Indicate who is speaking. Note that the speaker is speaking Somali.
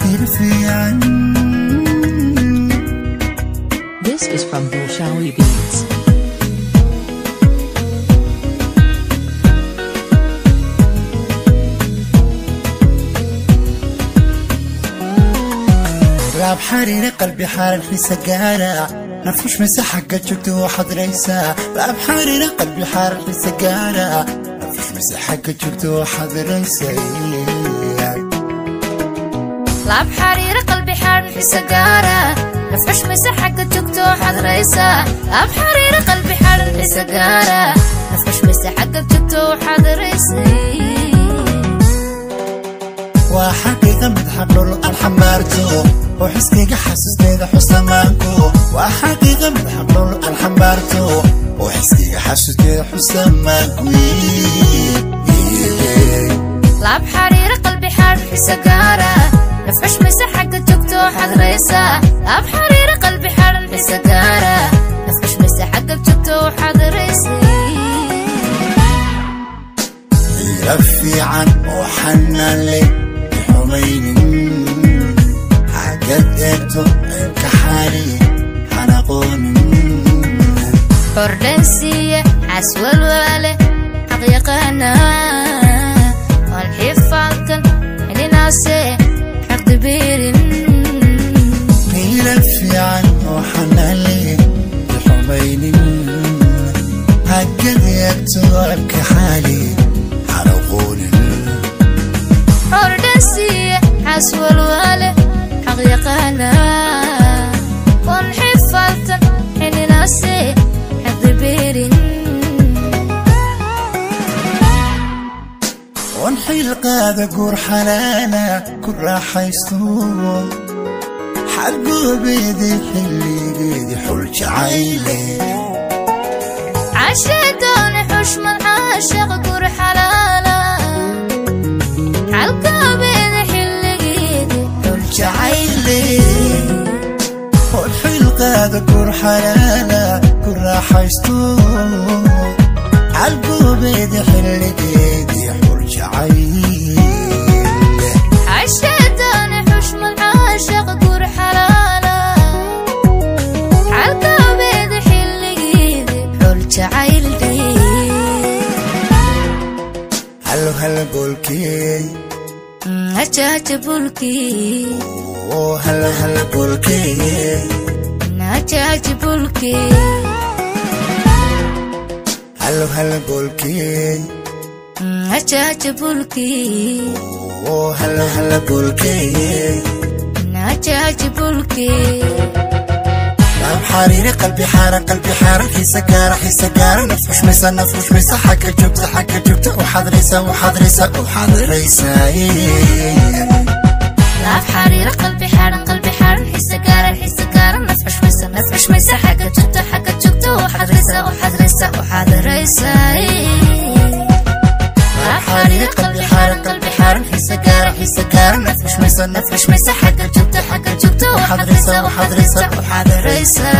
Speaker 1: Xirfiican.
Speaker 2: This is from Bulshawi Beats.
Speaker 1: Laab xariira qalbi xaaran xiisa gaara nafush mise xagga joogta waxaad raysaa. Laab xariira qalbi xaaran xiisa gaara nafush mise xagga joogta waxaad raysay.
Speaker 3: Laab xariira qalbi xaaran xiisa gaara nafxush mise xagga joogto waxaad raysaa. Laab xariira qalbi xaaran xiisa gaara nafxush mise xagga joogto waxaad raysay.
Speaker 1: Waa xaqiiqa mid xaqdhol aan xambaarto oo xiskayga xasuusteeda xusamaanku. Waa xaqiiqa mid xaqdhol aan xambaarto oo xiskayga xasuusteeda xusamaanku.
Speaker 3: Laab xariira qalbi xaaran xiisa gaara nafxush mise xagga joogto waxaad raysaa. Laab xariira qalbi xaaran xiisa gaara nafxush mise xagga joogto waxaad raysay.
Speaker 1: Xiira fiican oo xanaan leh xumaynin xaggad eegto ceebka xaali xanaqoonin.
Speaker 3: Xordhansiiye xaswalwaale xaq yaqaana waan xifaalkan xilinaase xaqdibiirin.
Speaker 1: Qiila fiican oo xanaan leh xumaynin xaggad eegto ceebka xaali xanaqoonin.
Speaker 3: Xordhansiiye xaswalwaale xaq yaqaana waan xifaalkan xilinaase xaqdibiirin.
Speaker 1: Oon xil qaada guur xalaala ku raaxaysto xalgoobeedii xilligeedii xul jacayle.
Speaker 3: Cashadooni xushmad caashiq guur xalaala xalkoobeeda xilligeedii xul jacayle.
Speaker 1: Oon xil qaada guur xalaala ku raaxaysto xalgoobeedii xilligeedii xul jacayle.
Speaker 3: Cashadooni xushmad caashiq guur xalaala xalkoobeeda xilligeedii xul jacayle.
Speaker 1: Hallo hallo goolkey.
Speaker 3: Haja haja bulkii.
Speaker 1: Oo hallo hallo goolkey.
Speaker 3: Haja haja bulkii.
Speaker 1: Hallo hallo goolkey.
Speaker 3: Haja haja bulkii.
Speaker 1: Oo hallo hallo goolkey.
Speaker 3: Haja haja bulkii.
Speaker 1: Laab xariiri qalbi xaaran qalbi xaaran xiisa gaara xiisa gaara naf xushmaysa naf xushmaysa xagga joogta xagga joogta waxaad raysaa waxaad raysaa waxaad raysaa.
Speaker 3: Laab xariira qalbi xaaran qalbi xaaran xiisa gaara xiisa gaara naf xushmaysa naf xushmaysa xagga joogto xagga joogto waxaad raysaa waxaad raysaa waxaad raysaa. Laab xariira qalbi xaaran qalbi xaaran xiisa gaara xiisa gaara naf xushmaysa naf xushmaysa xagga joogto xagga joogto waxaad raysaa waxaad raysaa waxaad raysaa.